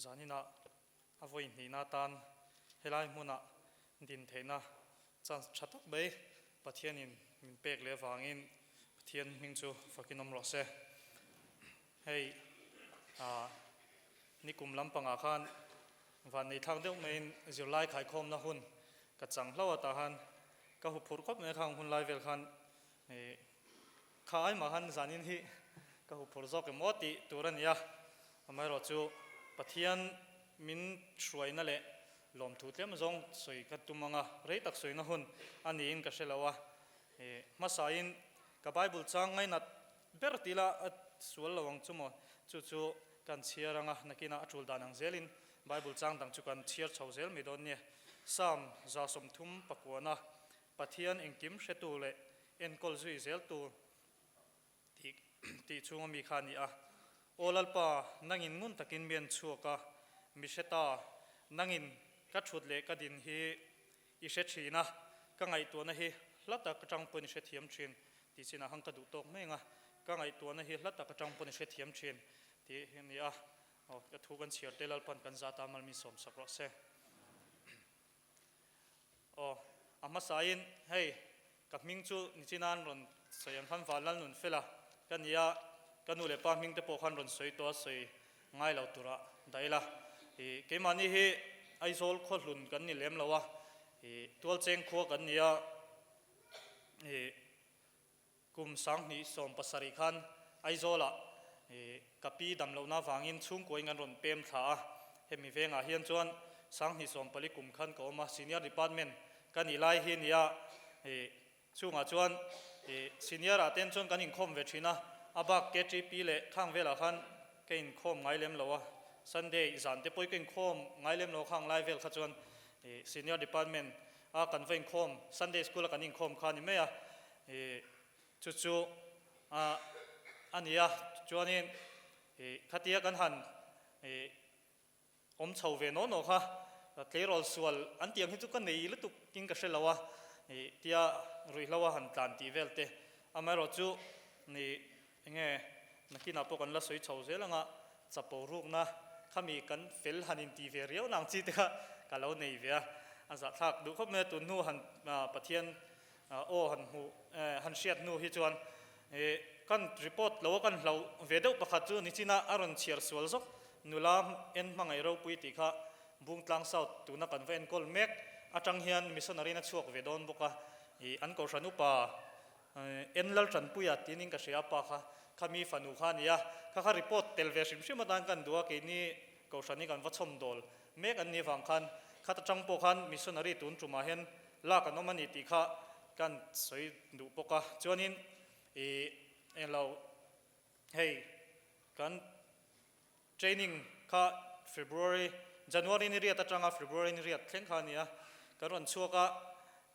Zaninah a vawi hnihna atan helai hmunah din theihna chance tha tak mai Pathianin min pek leh avangin Pathian hming chu fakin awm rawh se. Hei nikum lampangah khan vannei thlak deuh maiin zirlai khaikhawmna hun ka chang hlauh a tah khan ka huphurh khawp mai a khang hun lai vel khan Kha ai mah han zanin hi ka huphurh zawk em aw tih tur a ni a, amaherawh chu Pathian min hruaina leh lawmthu tlem zawng sawi ka tum ang a, rei tak sawina hun a niin ka hre lo a, hmasain ka Bible chang ngainat ber tih la a sual lo ang chu maw, chu chu kan chhiar ang a, nakinah a tul dan ang zelin Bible chang dang chu kan chhiar chho zel mai dawn nia. Psalm 39 Pathian engkim hretu leh enkawl zui zeltu tih tih chhunga mi kha a ni a. Aw Lalpa, nangin ngun takin mi en chhuak a, mi hre ta, nangin ka thut leh ka din hi i hre thin a, ka ngaihtuahna hi hla tak atang pawhin i hrethiam thin tih chinah khan ka duh tawk mai ang a, ka ngaihtuahna hi hla tak atang pawhin i hrethiam thin tih hi a ni a. Aw, ka thu kan chhiar te Lalpan kan zata malmi sawmsak rawh se. Aw, a hmasain hei ka hming chu nichina'n rawn sawi ang khan Vanlal Nunfela ka ni a, ka nu leh pa hming te pawh khan rawn sawi tawh a, sawi ngai lo tura daih ila. Ih, keimahni hi Aizawl khawhlun kan ni lem lo a, ih, Tualcheng khua kan ni a, ih, Kum 2017 khan Aizawlah ka pi dam lohna avangin chhungkuain kan rawn pem thla a, hemi vengah hian chuan 2014 kum khan ka awm a, Senior Department ka nih lai hi nia, chungah chuan Senior ah ten chuan kan inkhawm ve thin a, a bak KTP leh khang velah khan ka inkhawm ngai lem lo a, Sunday zan te pawh ka inkhawm ngai lem lo khang lai vel kha chuan Senior Department a kan va inkhawm, Sunday School a kan inkhawm kha a ni mai a, ih chu chu ah a ni a, chuanin ih khatia kan han ih awm chho ve naw naw kha tleirawl sual an tih ang hi chu ka nei lutuk in ka hre lo a, ih tia ruihhlo a han tlan tih vel te, amaherawh chu ih enge nakinah pawh kan la sawi chho zel anga chapo rukna khami kan fel han intih ve riau nang chi te kha ka lo nei ve a, a zahthlak duh khawp mai a, tun hnu han Pathian Aw han hmuh han hriat hnu hi chuan kan report lo a kan hlauh ve deuh pakhat chu nichina a rawn chhiar sual zawk nula en hmangaih ropui tih kha Bungtlang South tuna kan va enkawl mek atang hian missionary in a chhuak ve dawn bawk a, ih an kohhran upa en Laltanpuia tinin ka hria a pa kha khami fanu kha a ni a, kha kha report tel ve hrim hrim atan kan duh a keini kohhran hi kan va chhawmdawl mek an nih avang khan khat atang pawh khan missionary tun tumah hian Lak an awm a ni tih kha kan sawi duh bawk a, chuanin ih englo hei kan training kha February, January ni riat atanga February ni riat thleng kha a ni a, kan rawn chhuak a,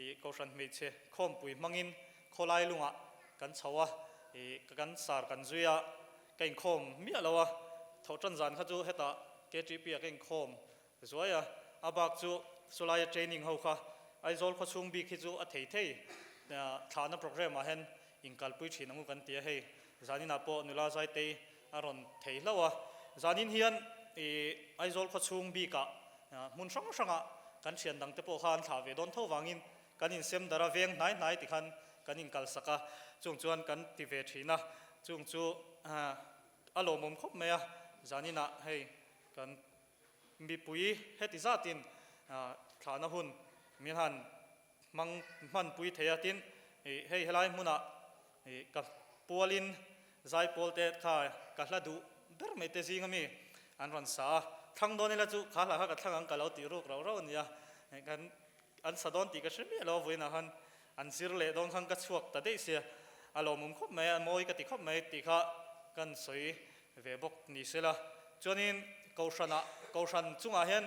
ih Kohhran hmeichhe khawmpui hmangin khawlai lungah kan chho a, ih kan sar kan zui a, ka inkhawm miah lo a, thawhtan zan kha chu hetah KTP ah ka inkhawm Zuai a, a bak chu chulaia training ho kha Aizawl khawchhung bik hi chu a thei thei thlahna programme ah hian inkalpui thin ang u kan ti a, hei zaninah pawh nula Zaitei a rawn thei hlauh a, zanin hian ih Aizawl khawchhung bikah hmun hrang hrangah kan thian dangte pawh kha an thlah ve dawn tho vangin kan insem darh a, veng hnai hnai tikhan kan inkalsak a, chung chuan kan ti ve thin a, chung chu a lawmawm khawp mai a, zaninah hei kan Mipui heti zatin thlahna hun min han hmang hmanpui thei a, tin hei helai hmunah ka pualin zaipawl te kha ka hla duh ber mai te zinga mi an rawn sa a, thlang dawn ila chu kha hla kha ka thlang ang ka lo tih ruk rauh rauh a nia, kan an sa dawn tih ka hre miah lo a vawiinah khan an zir leh dawn khan ka chhuak ta daih sia, a lawmawm khawp mai a, mawi ka ti khawp mai tih kha kan sawi ve bawk ni sela. Chuanin Kohhranah, Kohhran chungah hian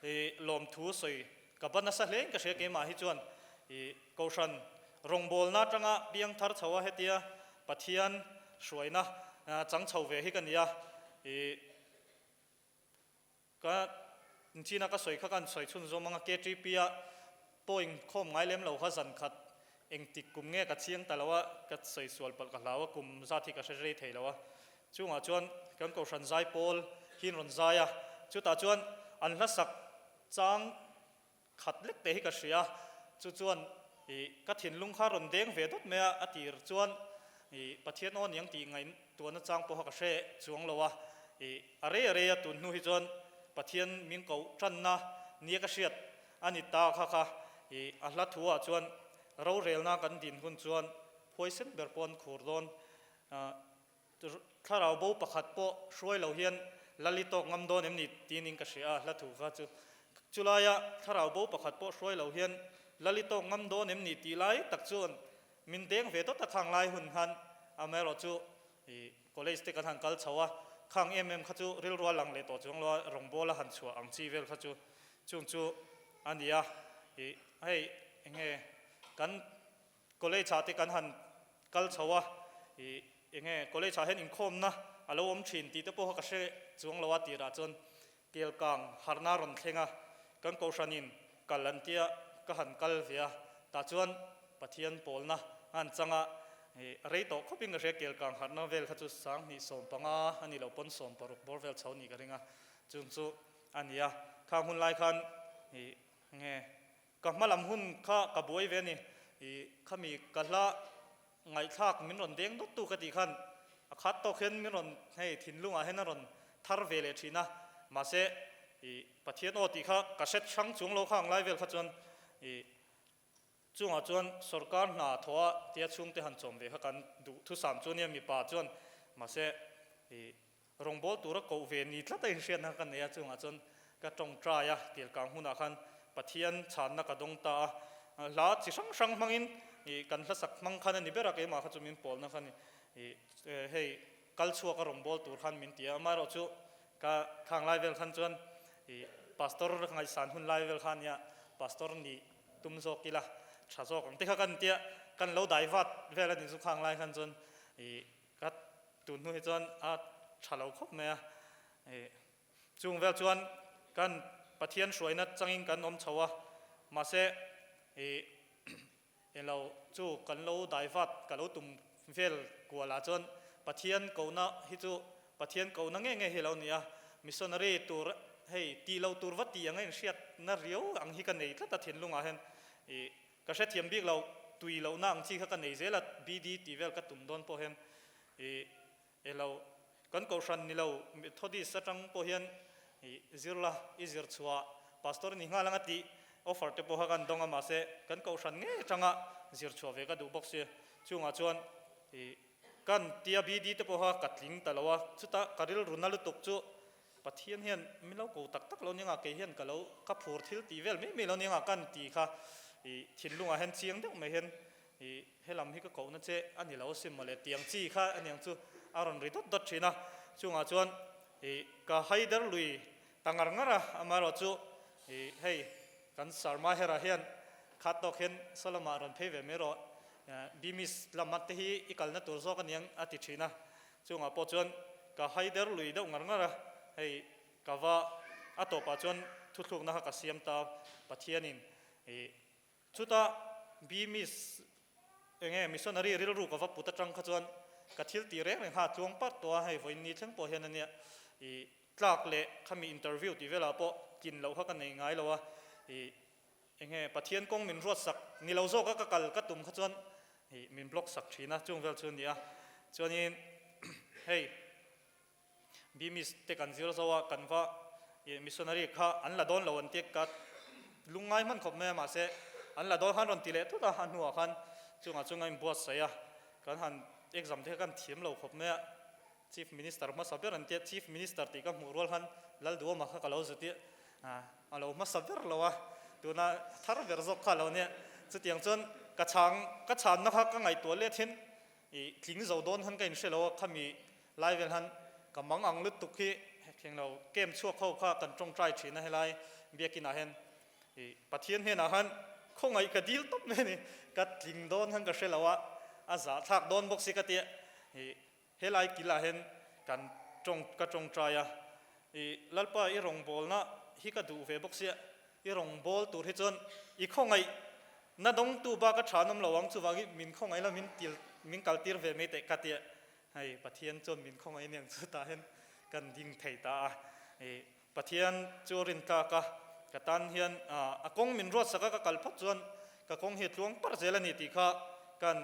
ih lawmthu sawi ka ba nasa hle in ka hria keimah hi chuan ih Kohhran rawngbawlna atanga piang thar chho a hetia Pathian hruaina chang chho ve hi ka ni a, ih Ka China ka sawi kha kan sawi chhun zawm anga KTP a pawh inkhawm ngai lem lo kha zan khat engtik kum nge ka chiang ta lo a, ka sawi sual palh ka hlau a, kum zat hi ka hre rei thei lo a. Chungah chuan kan Kohhran zai pawl hi an rawn zai a, Chutah chuan an hlasak chang khat lek te hi ka hria, chu chuan ih ka thinlung kha rawn deng ve dawt mai a, a tir chuan ih Pathian aw niang tih ngaihtuahna chang pawha ka hre chuang lo a, ih a rei a rei a tun hnu hi chuan Pathian min koh tanna nia ka hriat a ni ta kha kha ih a hla thu ah chuan rorelna kan din hun chuan huaisen ber pawh an khur dawn Thlarau bo pakhat pawh hruai lo hian Lali tawk ngam dawn em ni tinin ka hria a, hla thu kha chu. Chulaia thlarau bo pakhat pawh hruai lo hian Lali tawk ngam dawn em ni tih lai tak chuan min deng ve dawt a khang lai hun khan amaherawh chu i college te kan han kal chho a, khang em em kha chu rilru a lang leh tawh chuang lo a, rawngbawl a han chhuah ang chi vel kha chu chung chu a ni a, i hei enge kan College ah te kan han kal chho a, ih enge college ah hian inkhawmna a lo awm thin tih te pawh kha ka hre chuang lo a tirah chuan Kelkang harhna a rawn thleng a, kan kohhranin kal an tia ka han kal ve a, tah chuan Pathian pawlna a han chang a, ih rei tawh khawpin ka hria Kelkang harhna vel kha chu 2015 a ni lo pawn 16 bawr vel chho nih ka ring a, chung chu a ni a, khang hun lai khan ih enge Ka hma lam hun kha ka buai ve a ni. I khami ka hla ngaihthlak min rawn deng dawt tu ka tih khan a khat tawk hian min rawn hei thinlungah hian a rawn thar ve leh thin a. Mahse i Pathian aw tih kha ka hret hrang chung lo kha ang lai vel kha chuan i chungah chuan sorkar hna thawh a tia chhungte han chawm ve kha kan duh thusam chu ania mipa chuan mahse i Rawngbawl tura koh ve ni tlat a inhriatna ka nei a, chungah chuan ka tawngtai a, Tilkang hunah khan Pathian chhanna ka dawng ta a, hla chi hrang hrang hmangin ih kan hlasak hmang khan a ni ber a, keimah kha chu min pawlna kha ni ih hei kal chhuak a rawngbâwl tur khan min ti a, amaherawh chu ka khang lai vel khan chuan ih Pastor ka ngaihsan hun lai vel kha ania Pastor nih tum zawk ila tha zawk ang te kha kan tia kan lo dai vat vel a ni chu khang lai khan chuan ih Ka tun hnu hi chuan a tha lo khawp mai a, chung vel chuan kan Pathian hruaina changin kan awm chho a, mahse englo chu kan lo dai vat ka lo tum vel kualah chuan Pathian kohna hi chu Pathian kohna nge nge hi a lo ni a, missionary tur hei tih lo tur va tih ang a inhriatna riau ang hi ka nei tlat a thinlungah hian Ka hrethiam bik lo, tui lohna ang chi kha ka nei zel a, BD tih vel ka tum dawn pawh hian ih e lo, kan kohhran ni lo Methodist atang pawh hian ih zir la, i zir chhuah Pastor ni nghal anga tih offer te pawh kha kan dawng a, mahse kan kohhran ngei atanga zir chhuah ve ka duh bawk si, chungah chuan ih kan tia BD te pawh kha ka tling ta lo a, chutah ka rilru na lutuk chu Pathian hian min lo ko tak tak lo nia kei hian ka lo ka phur thil tih vel mai mai lo nia kan ti kha i thinlungah hian chiang deuh mai hian i helam hi ka kohna che a ni lo asin mawle tiang chi kha aniang chu a rawn ri dawt dawt thin a, chungah chuan i ka haider lui ta ngar ngar a, amaherawh chu i hei kan Sarma herah hian khat tawk hian Solomah rawn phei ve mai rawh Bimis lama te hi i kalna tur zawk aniang a ti thin a. Chungah pawh chuan ka haider lui deuh ngar ngar a, hei ka va a tawpah chuan thuthlukna kha ka siam ta Pathianin ih chuta Bimis enge missionary rilru ka va put atang kha chuan ka thil tih reng reng kha a tluang part tawh a, hei vawiin ni thleng pawh hian ania ih tlak leh khami interview tih velah pawh tlin loh kha ka nei ngai lo a ih Enge Pathian kawng min ruat sak ni lo zawk a ka kal ka tum kha chuan ih min block sak thin a chung vel chu a ni a. Chuanin hei Bimis te kan zir zo a kan va ih missionary kha an la dawn lo an tia ka lungngai hman khawp mai a mahse an la dawn khan rawn ti leh thut a a hnuah khan chungah chuan a inbuatsaih a kan han exam te kha kan thiam lo khawp mai a. Chief Minister hmasa ber an tia, Chief Minister tih ka hmuh rual khan Lalduhawma kha ka lo zut i, a lo hmasa ber lo a, tuna thar ber zawk kha a lo nia. Chutiang chuan ka chhang, ka chhanna kha ka ngaihtuah let hian i tling zo dawn khan ka inhre lo a, khami lai vel khan ka mang ang lutuk hi thleng lo, camp chhuak ho kha kan tawngtai thin a helai biakinah hian i Pathian hnenah khan khawngaih ka dil tawp mai a ni, ka tling dawn khan ka hre lo a, a zahthlak dawn bawk si ka tia i Helai kilah hian kan tawng ka tawngtai a, i Lalpa i rawngbawlna hi ka duh ve bawk sia, i rawngbâwl tur hi chuan i khawngaih na dawngtu bak a tha an awm lo ang, chuvangin min khawngaih la min til min kaltir ve mai teh ka tia, hei Pathian chuan min khawngaih aniang chutah hian kan ding thei ta a, i. Pathian chu rin tlak a, ka tan hian a kawng min ruat sak a, ka kal phawt chuan ka kawng hi a tluang par zel a ni tih kha kan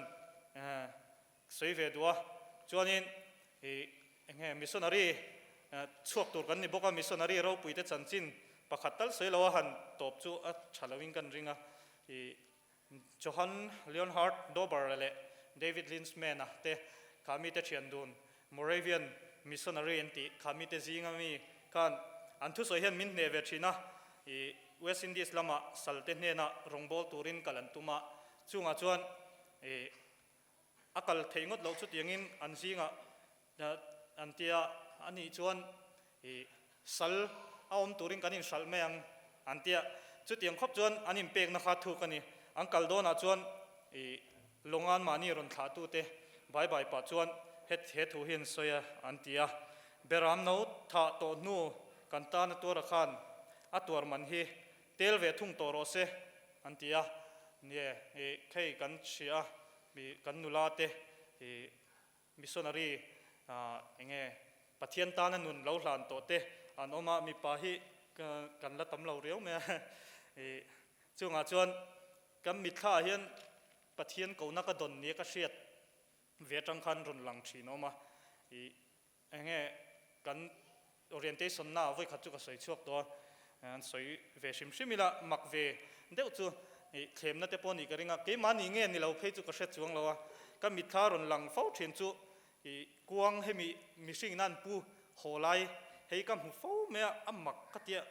sawi ve duh a. Chuanin ih eng nge missionary chhuak tur kan ni bawk a, missionary ropui te chanchin pakhat tal sawi lo a han tawp chu a tha loin kan ring a. Ih Johann Leonhard Dober leh David Linsman-a te kha mite thian dun Moravian missionary an tih kha mite zinga mi khan an thusawi hian min hneh ve thin a, ih West Indies lama salte hnena rawngbâwl turin kal an tum a, chungah chuan ih a kal theih ngawt loh chutiangin an zingah an tia a nih chuan ih sal a awm turin kan inhralh mai ang an tia. Chutiang khawp chuan an inpekna kha thuk a ni. An kal dawnah chuan ih lawngan mahni rawn thlahtute bai bai pah chuan het he thu hi an sawi a an ti a. Beram no thah tawh hnu kan tana tuara khan a tuar man hi tel ve thung tawh rawh se an ti a. Nie ih khei kan hria a ih kan nula te ih Missionary enge Pathian tana nun lo hlan tawh te an awm a, mipa hi kan la tam lo riau mai a, ih chungah chuan kan mitthla ah hian Pathian kohna ka dawn nia ka hriat ve atang khan rawn lang thin a awm a, ih enge kan Orientation na vawi khat chu ka sawi chhuak tawh a, an sawi ve hrim hrim ila mak ve deuh chu ih thlemna te pawh nih ka ring a, keimah nih nge ni lo phei chu ka hre chuang lo a, ka mitthla rawn lang fo thin chu ih kuang hemi mihring in an pu haw lai hei ka hmu fo mai a, a mak ka tia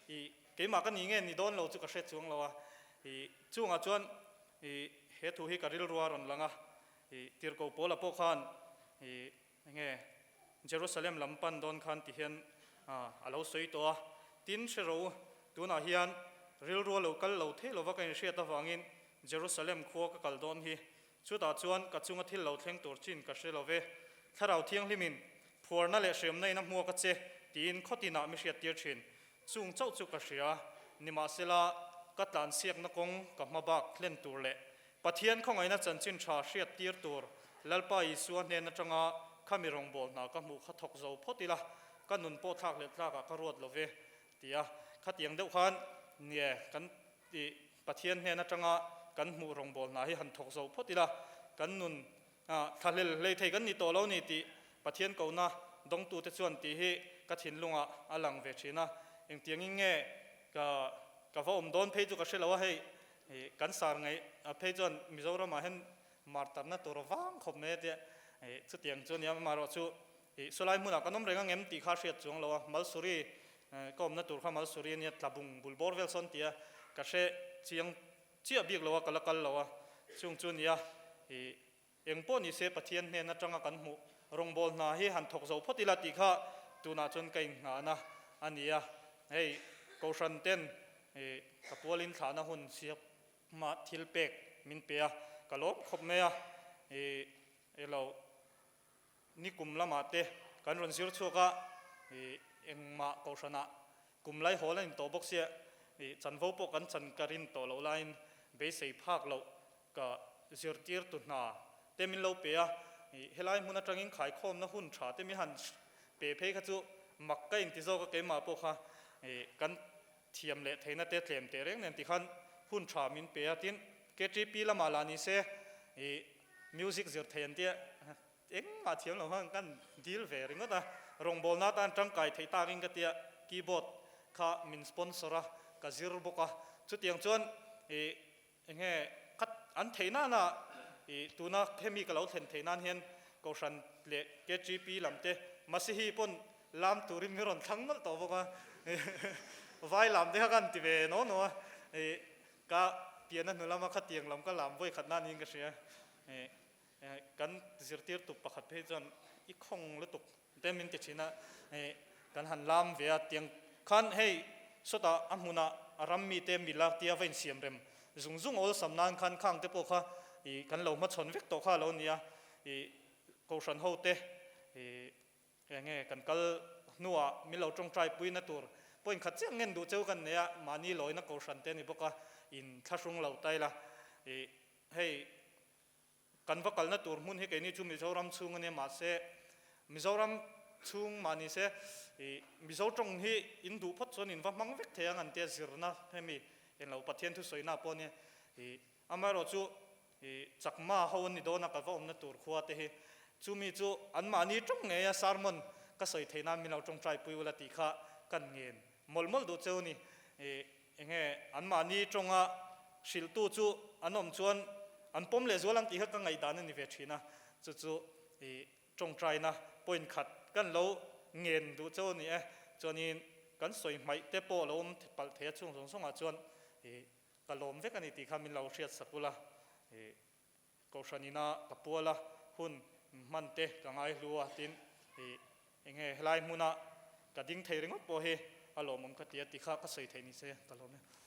ih keimah ka nih nge ni dawn lo chu ka hre chuang lo a, ih chungah chuan ih he thu hi ka rilrua rawn lang a, ih tirhkoh pawla pawh khan ih Enge Jerusalem lam pan dawn khan ti hian a lo sawi tawh a, tin hre ro u, tunah hian rilru a lo kal lo thei lova ka inhriat avangin Jerusalem khua ka kal dawn hi, chutah chuan ka chunga thil lo thleng tur chin ka hre lo ve, Thlarau Thianghlimin phuarna leh hriamna in a hmuak a che tiin khaw tinah mi hriattir thin, chung chauh chu ka hria, nimahsela ka tlansiakna kawng ka hma bak hlen tur leh Pathian khawngaihna chanchin tha hriattir tur Lalpa Isua hnen atanga khami rawngbâwl hna ka hmuh kha thawk zo phawt ila, ka nun pawh thlak leh tlakah ka ruat lo ve, ti a. Khatiang deuh khan nie kan tih Pathian hnen atanga kan hmuh rawngbâwl hna hi han thawk zo phawt ila, kan nun thlahlel hlei thei kan ni tawh lo ni tih Pathian kohna dawngtute chuan tih hi ka thinlungah a lang ve thin a. Engtiangin nge ka ka va awm dawn phei chu ka hre lo a, hei Ih kan sar ngaih a phei chuan Mizoram ah hian mar tarna tur a vang khawp mai a tia ih chutiang chu nia amaherawh chu ih sawlai hmunah kan awm reng ang em tih kha a hriat chuang lo a Malsuri ka awmna tur kha Malsuri ania tlabung bul bawr vel sawn tia ka hre chiang chiah bik lo a ka la kal lo a chung chu nia ih Eng pawh ni se Pathian hnen atanga kan hmuh rawngbâwl hna hi han thawk zo phawt ila tih kha tunah chuan ka inngahna a ni a. Hei Kohhran ten ka pualin thlahna hun siama thil pek min pe a, ka lawm khawp mai a. Ih elo nikum lamah te kan rawn zir chhuak a, ih engmah Kohhranah kum lai hawl a in tawh bawk sia, ih chanvo pawh kan chan ka rin tawh loh laiin beisei phak loh Ka zirtirtu hna te min lo pe a, helai hmun atangin khaikhawmna hun tha te min han pe phei kha chu mak ka inti zawk a, keimah pawh kha kan thiam leh theihna te tlem teh reng nen tikhan hun tha min pe a, tin KTP lamah lah ni se music zir thei an tia engmah thiam lo khan kan dil ve ringawt a, rawngbawlna atan tangkai theih takin ka tia keyboard kha min sponsor a, ka zir bawk a, chutiang chuan Enge khat an theih nana i tuna hemi ka lo thlen theih nan hian Kohhran leh KTP lam te Masihi pawn lam turin min rawn thlang nawlh tawh bawk a, vai lam te kha ka han ti ve naw naw a, i ka pianna hnu lama khatiang lam ka lam vawi khat nan niin ka hria. Kan zirtirtu pakhat phei chuan i khawng lutuk te min ti thin a, kan han lam ve a, tiang khan hei sawtah a hmunah a ram mite mila tia va insiam rem zung zung awlsam nan khan khang te pawh kha ih kan lo hmachhawn vek tawh kha a lo ni a, ih Kohhran ho te ih Eng nge kan kal hnuah min lo tawngtai puina tur point khat chiah ngen duh cheu kan nei a, mahni lawina kohhran te a ni bawk a, in thlahrung lo ta ila. Ih hei kan va kalna tur hmun hi keini chu Mizoram chhung a nia mahse Mizoram chhung mah ni se ih Mizo tawng hi in duh phawt chuan in va hmang vek thei ang an tia zirna hemi englo Pathian thusawi-na pawh nia ih amaherawh chu ih chakma ho an ni dawn a ka va awmna tur khua te hi chumi chu anmahni tawng ngei a sermon ka sawi theih nan min lo tawngtai pui ula tih kha kan ngen mawlh mawlh duh cheu a ni ih Enge anmahni tawnga hrilhtu chu an awm chuan an pawm leh zual ang tih kha ka ngaihdan a ni ve thin a, chu chu i tawngtaina point khat kan lo ngen duh chauh a ni e. Chuanin kan sawi hmaih te pawh lo awm palh thei a chung zawng zawngah chuan i ka lawm vek a ni tih kha min lo hriat sak ula i Kohhran ina ka pual a, hun hman te ka ngai hlu a, tin i enge helai hmuna ka ding thei ringawt pawh hi a lawmawm ka ti a, ti kha ka sawi theih ni se ka lawm e.